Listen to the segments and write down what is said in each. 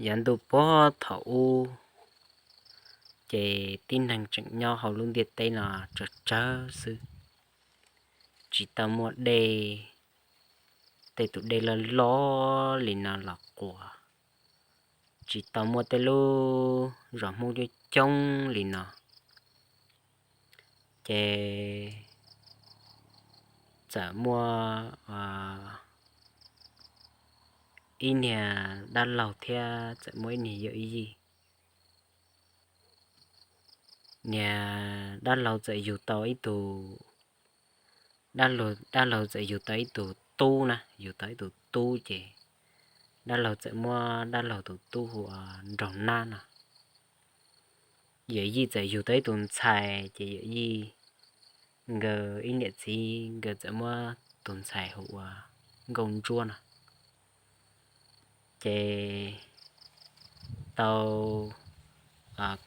Yav ntuj puag thaum ub, ces tib neeg tseem nyob hauv lub ntiaj teb no tsawg tsawg xwb, tsis tau muaj dej, tej tus dej loj loj li no los quas, tsis tau muaj tej lub zos Hmoob coob coob li no, ces txawm muaj ib niag dab laug thiab txawm muaj ib niag yawm yij. Niag dab laug txawm yug tau ib tug, dab laug txawm yug tau ib tug tub na, yug tau ib tug tub ces dab laug txawm muab dab laug tus tub hu ua Nraug Nab no. Yawm yij txawm yug tau ib tug ntxhais ces yawm yij nkawd ib niam txiv nkawd txawm muab tus ntxhais hu ua Nkauj Ntsuab no. Ces tau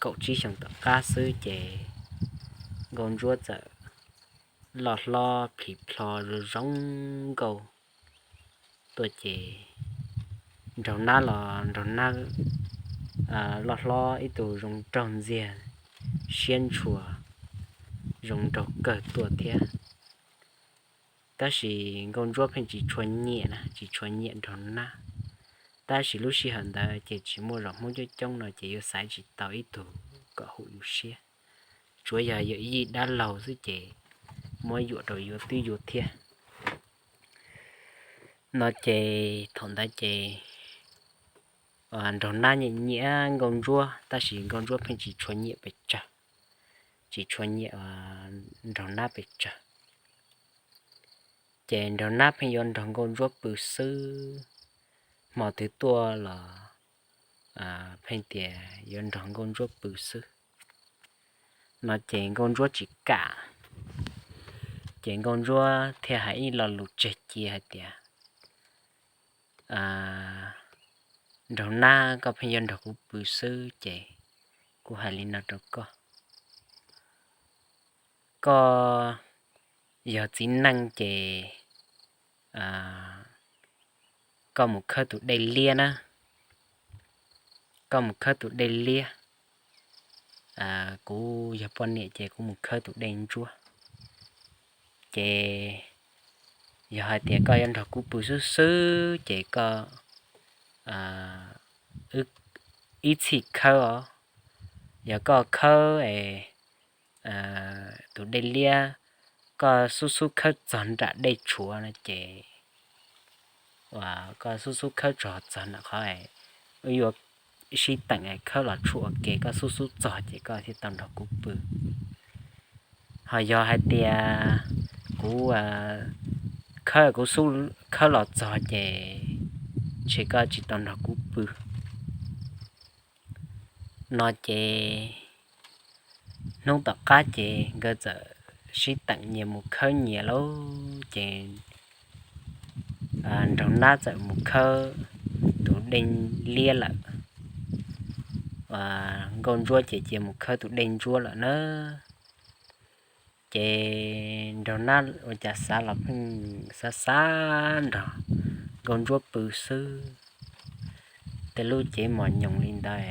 kaum tsib xyoos tom qab xwb ces Nkauj Ntsuab txawm loj hlob plhis plho zoo zoo nkauj tuaj ces Nraug Nab los Nraug Nab loj hlob ib tug zoo raug ntxiag siab ntshua, zoo nraug kawg tuaj thiab. Tab sis Nkauj Ntsuab pheej tsis tshua nyiam na, tsis tshua nyiam Nraug Nab. Tab sis lub sij hawm ntawd ces tsis muaj zos Hmoob coob coob no ces yuav xaiv tsis tau ib tug kom haum yus siab. Tsuav yog yawm yij dab laug xwb ces muab yuam rau yuav twb yuav thiab. No ces thaum ntawd ces Nraug Nab nyiam nyiam Nkauj Ntsuab tab sis Nkauj Ntsuab pheej tsis tshua nyiam pes tsawg, tsis tshua nyiam Nraug Nab pes tsawg. Ces Nraug Nab pheej yuav nrog Nkauj Ntsuab pw xwb, hmo twg tuaj los pheej tias yuav nrog Nkauj Ntsuab pw xwb. No ces Nkauj Ntsuab tsis kam, ces Nkauj Ntsuab thiaj hais ib lo lus tseg cia hais tias, Nraug Nab, koj pheej yuav nrog kuv pw xwb ces kuv hais li no rau koj, koj yog txiv neej ces koj mus khawb tus dej liab na, koj mus khawb tus dej liab, kuv yog poj niam ces kuv mus khawb tus dej ntsuab. Ces yog hais tias koj yuav nrog kuv pw xwb xwb ces koj ib txhij khawb os, yog koj khawb es tus dej liab, koj xub xub khawb txog nram dej tshuav no ces, koj xub xub khawb txog txog nram qhov wb yuav sib teem khawb los tshuav ua ke, koj xub xub txog ces koj thiaj tau nrog kuv pw. Ho yog hais tias kuv khawb, kuv xub khawb los txog ces ntshe koj tsis tau nrog kuv pw. No ces hnub tom qab ces nkawd txawm sib teem nyias mus khawb nyias lauj. Ces Nraug Nab txawm mus khawb tus dej liab lawm, Nkauj Ntsuab ces cia mus khawb tus dej ntsuab lawm na. Ces Nraug Nab ua cas xav los pheej xav xav nrog Nkauj Ntsuab pw xwb. Tej lub cev mos nyoos li ntawd,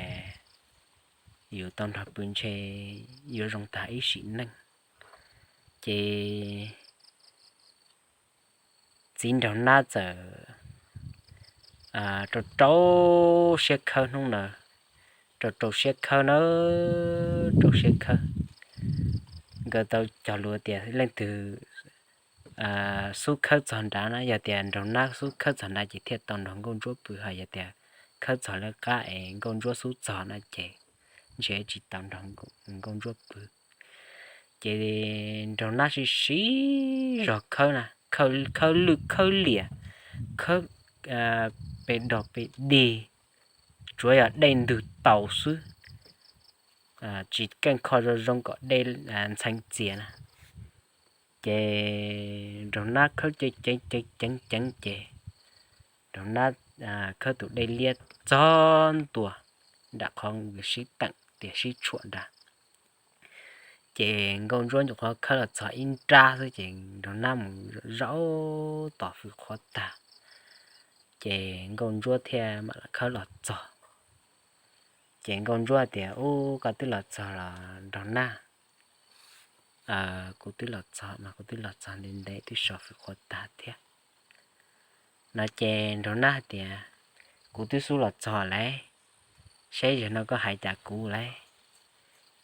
yus tau nrog pw ntshe yuav zoo tag ib sim neej. Ces txiv Nraug Nab txawm rau rau siab khawb hnub ntawd, rau rau siab khawb na, rau siab khawb. Nkawd tau cog lus tias leej twg xub khawb txog nrad na, yog tias Nraug Nab xub khawb txog nrad ces thiaj tau nrog Nkauj Ntsuab pw, ho yog tias khawb txog lawv qab es Nkauj Ntsuab xub txog na ces ntshe tsis tau nrog Nkauj Ntsuab pw. Ces Nraug Nab siv siv zog khawb na, khawb lwj khawb liam, khawb pes dog pes dig, tsuav yog dej ntws taus xwb, tsis keej kho zoo zoo kom dej ntxhee txias na. Ces Nraug Nab khawb ceev ceev ceev ceev ces Nraug Nab khawb tus dej liab txog ntua nram qhov nkawd sib teem tias sib tshuam nrad. Ces Nkauj Ntsuab nyuam qhuav khawb los txog ib nrab xwb ces Nraug Nab mus zaum tos fwm qhuav tag, ces Nkauj Ntsuab thiaj mam los khawb los txog. Ces Nkauj Ntsuab tias, Ub, koj twb los txog los nraug nab? Kuv twb los txog mas, kuv twb los txog ntev ntev twb so fwm qhua tag thiab. No ces nraug nab tias, Kuv twb xub los txog lauj, saib zaum no koj hais cas kuv lauj,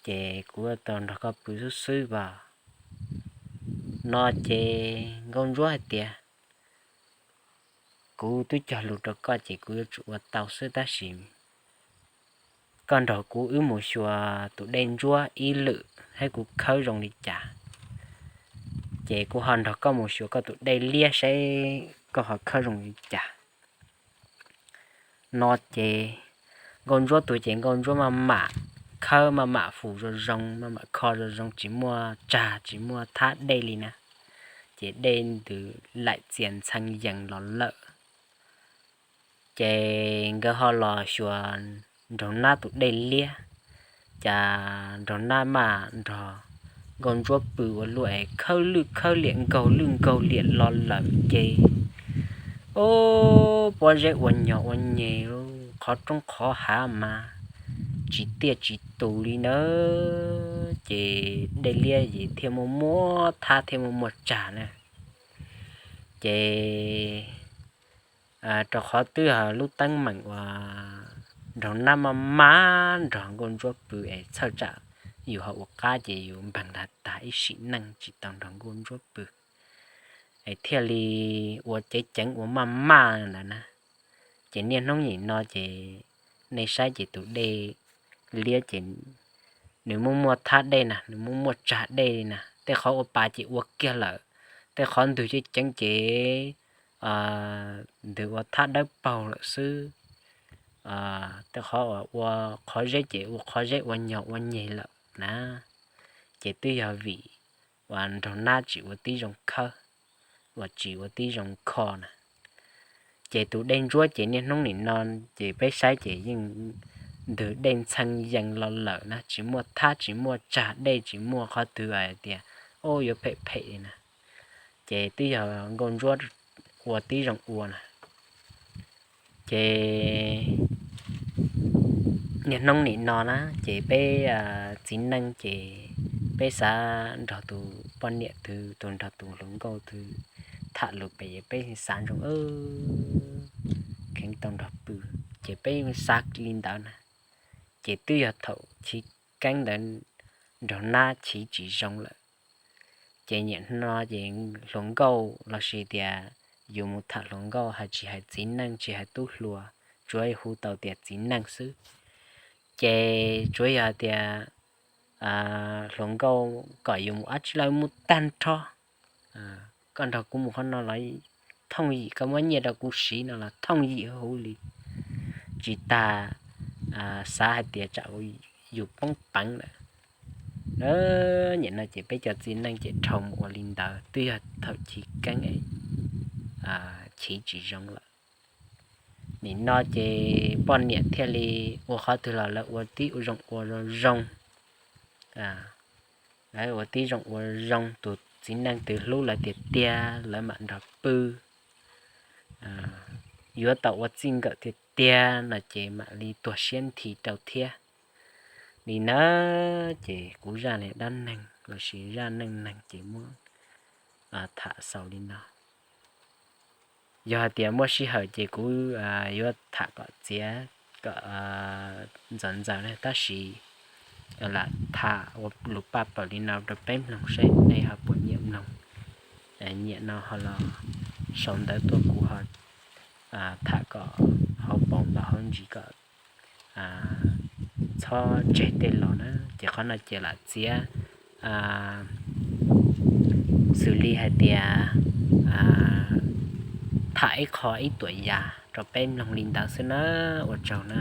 ces kuv tau nrog koj pw xwb xwb as. No ces Nkauj Ntsuab hais tias, Kuv twb cog lus rau koj ces kuv yuav tsum ua tau xwb, tab sis koj nrog kuv wb mus xyuas tus dej ntsuab ib lwm saib kuv khawb zoo li cas, ces kuv ho nrog koj mus xyuas koj tus dej liab saib koj ho khawb zoo li cas. No ces Nkauj Ntsuab tus ces Nkauj Ntsuab maj mam khawb, maj mam fum zoo zoo, maj mam kho zoo zoo, tsis muaj tsag tsis muaj thab dej li na, ces dej ntws laim txias ntxhee yees los lawm. Ces nkawd ho los xyuas nraug nab tus dej liab, cas nraug nab maj nrog Nkauj Ntsuab pw ua luaj es khawb lwj khawb liam nkaug lwj nkaug liam los lawm ces, o, pob zeb ua nyog ua nyeg, qhov roob qhov hav mas tsis tiaj tsis tus li nawb. Ces dej liab ces thiaj muaj muaj thab thiaj muaj muaj tsag na. Ces rau qhov twb yog lub teeb meem uas nraug nab maj maj nrog Nkauj Ntsuab pw es txhawj tsam yus ho ua qab ces yus npeeg ntag tag ib sim neej tsis tau nrog Nkauj Ntsuab pw, es thiaj li ua ceev ceev ua maj maj ntawd na. Ces niaj hnub nim no ces nej saib ces tus dej liab ces nws muaj muaj thab dej na, nws muaj muaj tsag dej li na, tej qhov ua pas ces ua kiag lawm, tej qhov ntws ceev ceev ces ntws ua thab dawb paug lawm xwb, tej qhov ua qhov zeb ces ua qhov zeb ua nyog ua nyeg lawm na. Ces twb yog vim uas nraug nab tsis ua tib zoo khawb, uas tsis ua tib zoo kho na. Ces tus dej ntsuab ces niaj hnub nim no ces peb saib ces yeej ntws dej ntxhee yees los lawm na, tsis muaj thab tsis muaj tsag dej tsis muaj qhov twg hais tias, o, yuav phem phem li na. Ces twb yog Nkauj Ntsuab ua tib zoo ua na. Ces niaj hnub nim no na ces peb txiv neej ces peb xav nrog tus poj niam twg, tus nrog tus hluas nkauj twg tham lus pem es peb xav zoo kheev tau nrog pw, ces peb xav li ntawd na. Ces twb yog thaum chiv keeb ntawd nraug nab chiv tsis zoo lawm. Ces nim no ces hluas nkauj lossis tias yus mus tham hluas nkauj hais tsis hais txiv neej tsis hais tub hluas, tsuav hu tau tias txiv neej xwb. Ces tsuav yog tias hluas nkauj kom yus mus dab tsi los mus tag nrho, koj nrog kuv mus qhov no los thooj yim, koj muab nyiaj rau kuv siv no los thooj yim huv li, tsis tas xav hais tias tsam yus poob peev lawm. Nim no ces peb cov txiv neej ces dhau mus ua li ntawd, twb yog thaum chiv keeb chiv tsis zoo lawm. Nim no ces poj niam thiaj li ua qhov twg los lawv ua tib zoo ua zoo zoo, lawv ua tib zoo ua zoo, tus txiv neej twg hlub lawv tiag tiag lawv mam nrog pw, yuav tau ua txij nkawm tiag tiag no ces mam li tuag siab nthi rau thiab. Li na, ces kuv zaj dab neeg lossis zaj neej neeg ces muab tham xaus li no. Yog hais tias muaj sij hawm ces kuv yuav tham kom txiav kom ntxaws ntxaws na, tab sis lam tham ua lus paj paws li no rau peb mloog seb nej ho puas nyiam mloog. Nyiam no ho los sau ntawv tuaj kuv ho tham kom hauv paus npaum hauv ntsis kom txhob tseg tej los na. Ces qhov no ces lam txiav xws li hais tias tham ib qho ib tuam yam rau peb mloog li ntawd xwb na. Ua tsaug na.